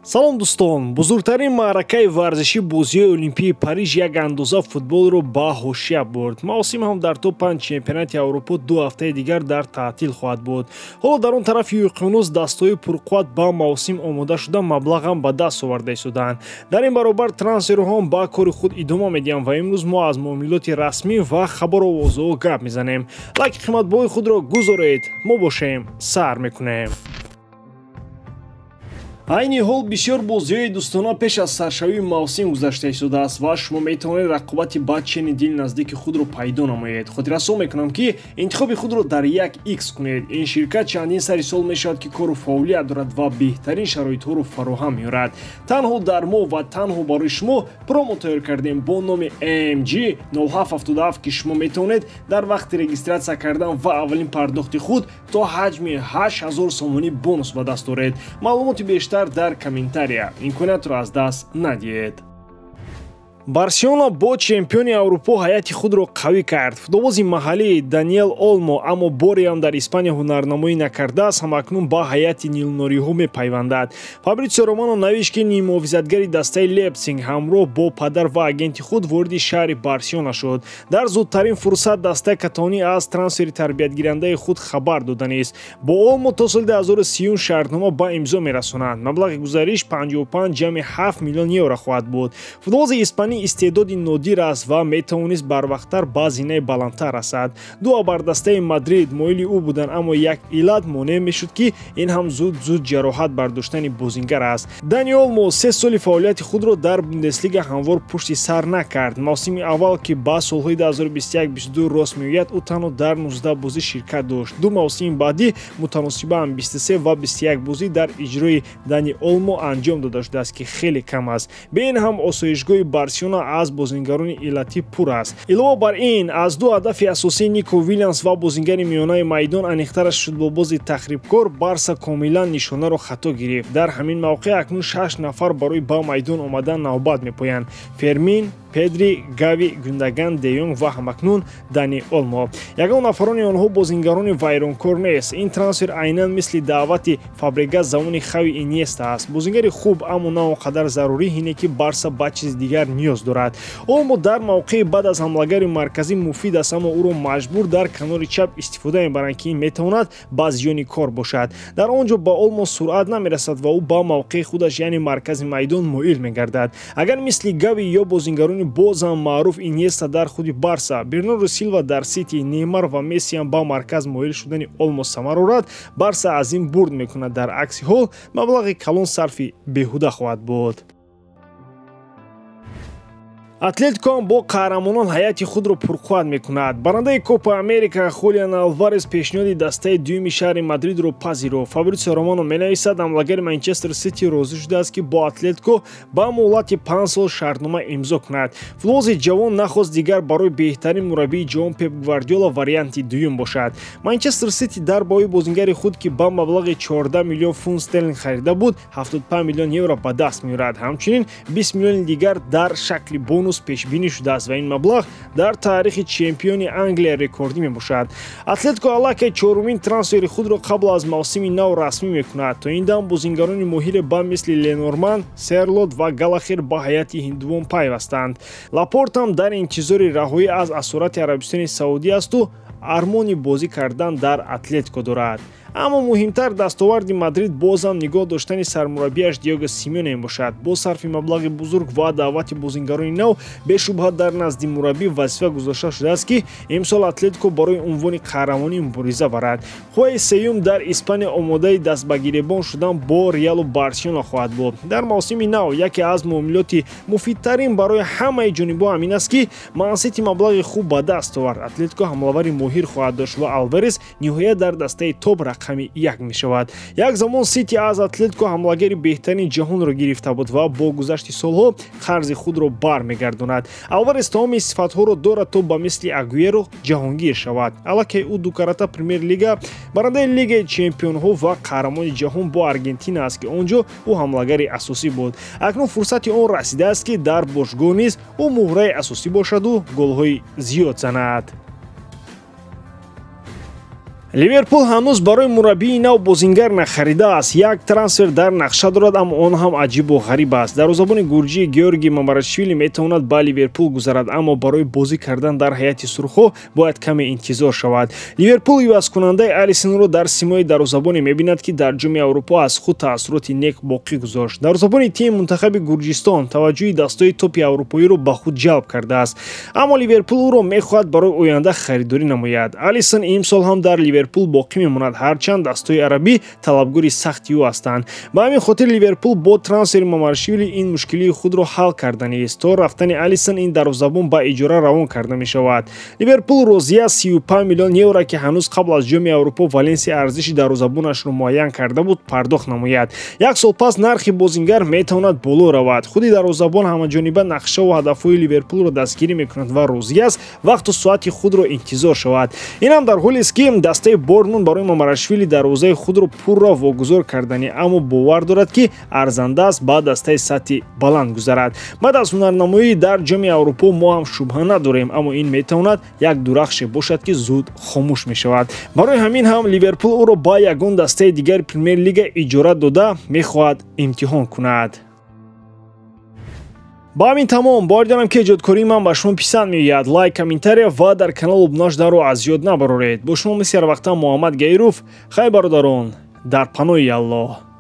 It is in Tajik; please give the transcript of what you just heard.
Салом дӯстон, бузургтарин маъракаи варзишӣ бозиҳои Олимпии Париж як андоза футболро ба ҳошия бурд. Мавсим ҳам дар топ-5 чемпионати Аврупо 2 ҳафтаи дигар дар таътил хоҳад буд. Ҳоло дар он тарафи уқёнус дастҳои пурқувват ба мавсим омода шуда маблағам ба даст оварда истодаанд. Дар ин баробар трансферҳо ба кори худ идома медиҳанд ва имрӯз мо аз муомилоти расмӣ ва хабару овозҳо гап мезанем. Лайки қиматбоҳои худро гузоред, мо бошем сар мекунем. Айни ҳол бисёр бозиҳои дӯстона пеш аз саршавии мавсим гузашта истодааст ва шумо метавонед рақобати ба чени дил наздики худро пайдо намоед. Хотиррасон мекунам, ки интихоби худро дар 1x кунед. Ин ширкат чандин сари сол мешавад, ки кору фаъолият дорад ва беҳтарин шароитҳоро фароҳам меорад. Танҳо дар мо ва танҳо барои шумо промо тайёр кардем бо номи AMG 0777, ки шумо метавонед дар вақти регистратсия кардан ва аввалин пардохти худ то ҳаҷми 8000 сомонӣ бонус ба даст оред. Маълумоти бештар дар комментария. Имкониятро аз даст надиҳед. Барселона бо чемпиони Аврупо ҳайати худро қавӣ кард. Футболбози маҳаллии Даниэл Олмо, аммо бореам дар Испания ҳунарнамоӣ накардааст, ҳамакнун ба ҳайати нилнориҳо мепайвандад. Фабритсио Романо навишт, ки ниммуҳофизатгари дастаи Лейпсинг ҳамроҳ бо падар ва агенти худ вориди шаҳри Барселона шуд. Дар зудтарин фурсат дастаи каталонӣ аз трансфери тарбиятгирандаи худ хабар доданист. Бо Олмо то соли 2030 шартнома ба имзо мерасонанд. Маблағи гузариш 55,7 миллион евро хоҳад буд. Футболбози испанӣ истеъдоди нодир аст ва метавонист барвақттар ба зинаи баландтар расад. Ду абардастаи Мадрид моили ӯ буданд, аммо як иллат монеъ мешуд, ки ин ҳам зуд-зуд ҷароҳат бардоштани бозингар аст. Дани Олмо 3 соли фаъолияти худро дар Бундеслига ҳамвор пушти сар накард. Мавсими аввал, ки ба солҳои 2021-22 рост меояд, ӯ танҳо дар 19 бозӣ ширкат дошт. Ду мавсими баъдӣ мутаносибан 23 ва 21 бозӣ дар иҷрои Дани Олмо анҷом дода шудааст, ки хеле кам аст. Бе ин ҳам осоишгоҳи Барселона аз бозингарони иллатӣ пур аст. Илова бар ин, аз ду ҳадафи асосии Нико Вилямс ва бозингари миёнаи майдон, аниқтараш футболбози тахрибкор, Барса комилан нишонаро хато гирифт. Дар ҳамин мавқеъ акнун 6 нафар барои ба майдон омадан навбат мепоянд: Фермин, Педри, Гави, Гюндаган, Де Йонг ва ҳамакнун Дани Олмо. Ягон нафарони онҳо бозингарони вайронкор нест. Ин трансфер айнан мисли даъвати Фабрегас замони Хави Иньеста аст. Бозингари хуб, аммо на он қадар зарурӣ, ҳине ки Барса ба чизи дигар ниёз дорад. Олмо дар мавқеи баъд аз ҳамлагари марказӣ муфид аст, аммо ӯро маҷбур дар канори чап истифода мебаранд, ки ин метавонад ба зиёни кор бошад. Дар он ҷо ба Олмо суръат намерасад ва ӯ ба мавқеи худаш, яъне маркази майдон, моил мегардад. Агар мисли Гави ё бозингарони бозам маъруф Иньеста дар худи Барса, Бернардо Силва дар Сити, Неймар ва Мессиам ба марказ моил шудани Олмо самар орад, Барса аз ин бурд мекунад. Дар акси ҳол маблағи калон сарфи беҳуда хоҳад буд. Атлетико бо қаҳрамонон ҳайати худро пурқувват мекунад. Барандаи Копа Америка Хулиан Алварес пешниҳоди дастаи дуюми шаҳри Мадридро пазируфт. Фабритсио Романо менависад, ҳамлагари Манчестер Сити розӣ шудааст, ки бо Атлетико ба муҳлати 5 сол шартнома имзо кунад. Футболбози ҷавон нахост дигар барои беҳтарин мураббии ҷаҳон Пеп Гвардиола варианти дуюм бошад. Манчестер Сити дар баҳои бозингари худ, ки ба маблағи 14 миллион фунт стерлинг харида буд, 75 миллион евро ба даст меорад. Ҳамчунин 20 миллиони дигар дар шакли бонус пешбинӣ шудааст ва ин маблағ дар таърихи чемпиони Англия рекордӣ мебошад. Атлетико аллакай чорумин трансфери худро қабл аз мавсими нав расмӣ мекунад. То ин дам бозингарони моҳире ба мисли Ленорман, Серлот ва Галахер ба ҳайати ҳиндувон пайвастанд. Лапортам дар интизори раҳоӣ аз асорати Арабистони Саудӣ асту армони бозӣ кардан дар Атлетико дорад. Аммо муҳимтар дастоварди Мадрид бозам нигоҳ доштани сармураббиаш Диего Симеоне мебошад. Бо сарфи маблағи бузург ва даъвати бозингарони нав, бешубҳа дар назди мураббӣ вазифа гузошта шудааст, ки имсол Атлетико барои унвони қаҳрамонӣ мубориза барад. Қувваи сеюм дар Испания омодаи дастбагиребон шудан бо Реалу Барселона хоҳад буд. Дар мавсими нав яке аз муомилоти муфидтарин барои ҳамаи ҷонибҳо ҳамин аст, ки Ман-Сити маблағи хуб ба даст овард. Атлетико ҳамлавари моҳир хоҳад дошт ва Алварес ниҳоят дар дастаи топ рақами 1 мешавад. Як замон Сити аз Атлетико ҳамлагари беҳтарини ҷаҳонро гирифта буд ва бо гузашти солҳо қарзи худро бармегардонад. Алварес тамоми сифатҳоро дорад, то ба мисли Агуэро ҷаҳонгир шавад. Аллакай ӯ дукарата Премер-лига, барандаи Лигаи чемпионҳо ва қаҳрамони ҷаҳон бо Аргентина аст, ки он ҷо ӯ ҳамлагари асосӣ буд. Акнун фурсати он расидааст, ки дар бошгоҳ низ ӯ муҳраи асосӣ бошаду голҳои зиёд занад. Ливерпул ҳанӯз барои мураббии нав бозингар нахаридааст. Як трансфер дар нақша дорад, аммо он ҳам аҷибу ғариб аст. Дарвозабони гурҷии Георгий Мамарашвили метавонад ба Ливерпул гузарад, аммо барои бозӣ кардан дар ҳайати сурхҳо бояд каме интизор шавад. Ливерпул ивазкунандаи Алисонро дар симои дарвозабоне мебинад, ки дар Ҷоми Аврупо аз худ таассуроти нек боқӣ гузошт. Дарвозабони тими мунтахаби Гурҷистон таваҷҷӯҳи дастои топи аврупоиро ба худ ҷалб кардааст, аммо Ливерпул ӯро мехоҳад барои оянда харидорӣ намояд. Алисон имсол ҳам дар Ливерпул боқӣ мемонад, ҳарчанд дастои арабӣ талабгори сахти ӯ ҳастанд. Ба ҳамин хотир Ливерпул бо трансфери Мамарашвили ин мушкилии худро ҳал карданист. То рафтани Алисон ин дарвозабон ба иҷора равон карда мешавад. Ливерпул розӣ аст 35 миллион евро, ки ҳанӯз қабл аз Ҷоми Аврупо Валенсия арзиши дарвозабонашро муайян карда буд, пардохт намояд. Як сол пас нархи бозингар метавонад боло равад. Худи дарвозабон ҳамаҷониба нақшаву ҳадафҳои Ливерпулро дастгирӣ мекунад ва розӣ аст вақту соати худро интизор шавад. Ин ҳам дар ҳолест, ки дастаи Борнмут барои Мамарашвили дарвозаи худро пурра вогузор кардани, аммо бовар дорад, ки арзанда аст ба дастаи сатҳи баланд гузарад. Баъд аз ҳунарнамоӣ дар Ҷоми Аврупо мо ҳам шубҳа надорем, аммо ин метавонад як дурахше бошад, ки зуд хомӯш мешавад. Барои ҳамин ҳам Ливерпул ӯро ба ягон дастаи дигари Премер-лига иҷора дода мехоҳад имтиҳон кунад. Ба ҳамин тамом. Бовар дорам, ки эҷодкории ман ба шумо писанд меояд. Лайк, комментария ва дар канал обуна шуданро аз ёд набароред. Бо шумо мисли ҳарвақта Муҳаммад Гаиров. Хайр, бародарон, дар паноҳи Аллоҳ.